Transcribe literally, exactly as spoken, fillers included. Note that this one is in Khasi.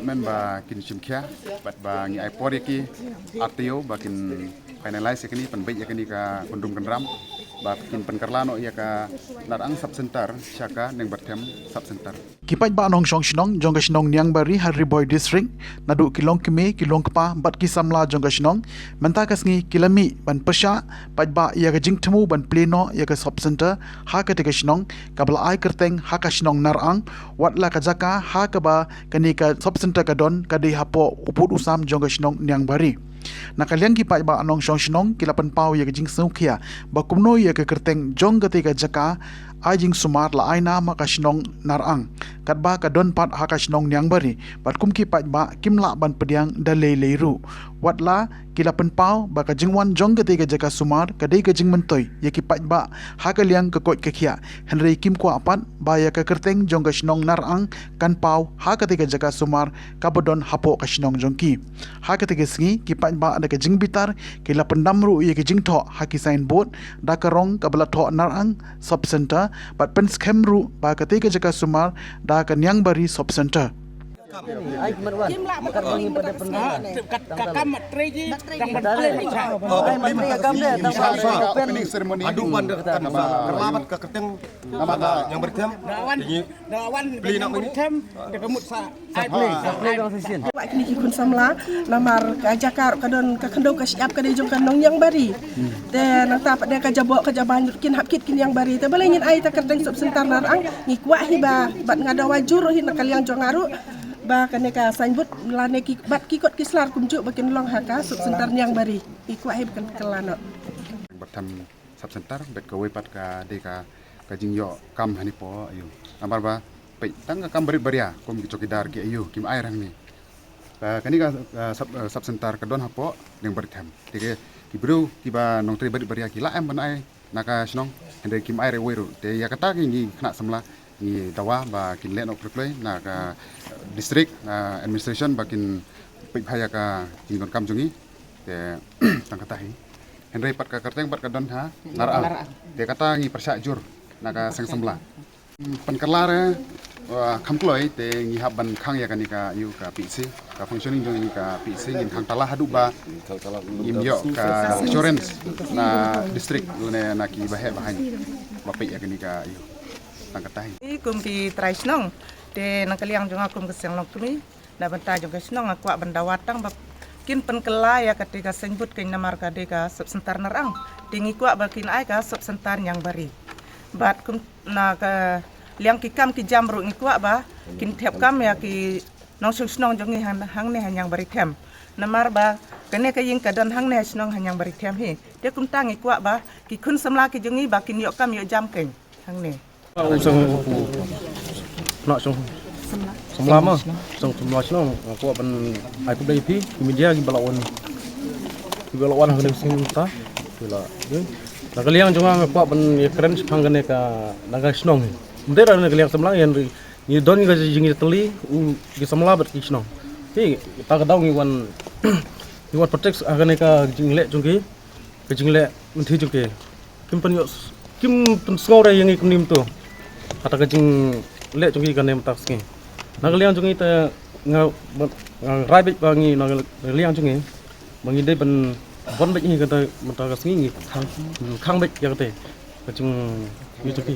Men ba kin shim khia, bad ba ngi ai por ïa ki R T O ba kin finalize ïa kani, pynbeit ïa kani ka kundum kynram, ba kin pynkylla noh ïa ka Narang Sub Center sha ka Niangbarthem Sub Center. Ki paidbah nongshong shnong jong ka shnong Niangbari ha Ri Bhoi District, naduh ki longkmie, ki longkpa bad ki samla jong ka shnong, mynta ka sngi ki la mih ban pyrshah paidbah ïa ka jingthmu ban plie noh ïa ka Sub Center ha katei ka shnong, kaba la ai kyrteng ha ka shnong Narang, wat la ka jaka ha kaba kane ka Sub Center ka don ka dei hapoh u pud u sam jong ka shnong Niangbari. Na ka liang ki paidbah nongshong shnong ki la pynpaw ïa ka jingsngewkhia ba kumno ïa ka kyrteng jong katei ka jaka ai jingsumar la ai nam ha ka shnong Narang, katba ka don pat ha ka shnong Niangbari, bad kum ki paidbah kim lah ban pdiang da lei lei ruh. Wat la ki la pynpaw ba ka jingwan jong katei ka jaka sumar ka dei ka jingmyntoi ïa ki paidbah ha ka liang ka koit ka khiah, hynrei kim kwah pat ba ïa ka kyrteng jong ka shnong Narang kan paw ha katei ka jaka sumar kaba don hapoh ka shnong jong ki. Ha katei ka sngi ki paidbah da ka jingbitar ki la pyndam ruh ïa ka jingthoh ha ki signboard da ka rong kaba la thoh Narang Sub Center, bad pynskhem ruh ba katei ka jaka sumar da ka Niangbari Sub Center. Kim lah ba ka ring ba ka ring. Ka, ka kam trei ji dang ban trei mai cha. Oh, ka kam trei ka kam de, dang ban trei. Opening ceremony. Adu ban de katan ba kyrlabat ka kyrteng. Nama da Niangbari Them. Da wan, da wan Niangbari Them, da ka mut sa. Sa play, sa play dong sa sien. Ba kini ki khun samla, namar ka jaka ka don ka khyndew ka shyiap ka dei jong ka nong Niangbari. Te nangta pat de ka jabok ka jaban kin hap kit ki Niangbari. Te balei ngin ai ta kyrteng Sub Center Narang, ngi kwah hi ba, bad nga dawa jur hi na ka liang jong nga ruh. Ba kane ka signboard lane ki, bad ki kot ki slar kumjuh ba kin long ha ka Sub Center Niangbari. Ngi kwah hi ba kan kylla noh. Ba tham Sub Center, bad kawei pat ka dei ka, ka jingïoh kam hangne hapoh, aiu. Namar ba peit tang ka kam barit baria kum ki chowkidar ki, aiu, kim ai rangne. Ka, kane ka, ah, Sub, ah, Sub Center ka don hapoh Niangbari Them. Te ki, ki briew kiba nongtrei barit baria ki la em ban ai na ka shnong, hynrei kim ai re wei ruh. Te ïa kata ki ngi khynnah samla ngi dawa ba kin leh noh kloi kloi na ka, ah, district, ah, administration ba kin peit bha ïa ka jingdonkam jong ngi. Te tang kata hi. Hynrei pat ka kyrteng pat ka don ha Narang. Te kata ngi pyrshah jur na ka seng samla. Pynkylla re, uh, kham kloi te ngi hap ban khang ïa kane ka, aiu, ka P H C, ka functioning jong kane ka P H C ngin khang tala haduh ba ngim ïoh ka assurance na district lane na ki baheh bahaiñ ba peit ïa kane ka, aiu, tang kata hi. Ngi kum ki trai shnong te na ka liang jong nga kum ka seng longkmie, na bynta jong ka shnong nga kwah ban dawa tang ba kin pynkylla ïa katei ka signboard kane namar ka dei ka Sub Center Narang. Te ngi kwah ba kin ai ka Sub Center Niangbari. Bad kum na ka liang ki kam ki jam ruh ngi kwah ba kin thep kam ïa ki nongshong shnong jong ngi hang, hangne ha Niangbari Them. Namar ba kane ka ïing ka don hangne ha shnong ha Niangbari Them hi. Te kumta ngi kwah ba ki khun samla ki jong ngi ba kin ïoh kam ïoh jam kane hangne. Ong song, na song samla ma, song samla shnong, nga kwah ban ai khublei ïa phi ki media kiba la wan, kiba la wan ha kane ka sien mynta. Ki la, eh, na ka liang jong nga nga kwah ban ïakren shaphang kane ka, na ka shnong hi. Mynta na ka liang samla ngi, ngi don ka jingïatylli u ki samla bad ki shnong. Te kata ka daw ngi wan, ngi wan protect ha kane ka jingleh jong ki, ka jingleh mynta jong ki. Kim pynïoh, kim pynsngew re ïa ngi kumne mynta. Kata ka jingleh jong ki kane mynta ka sngi. Na ka liang jong ngi te nga, nga rai beit ba ngi na ka liang jong ngi ba ngi dei ban bun beit ngi kata mynta ka sngi ngi khang, khang beit ïa kata ka jingïatylli jong ki.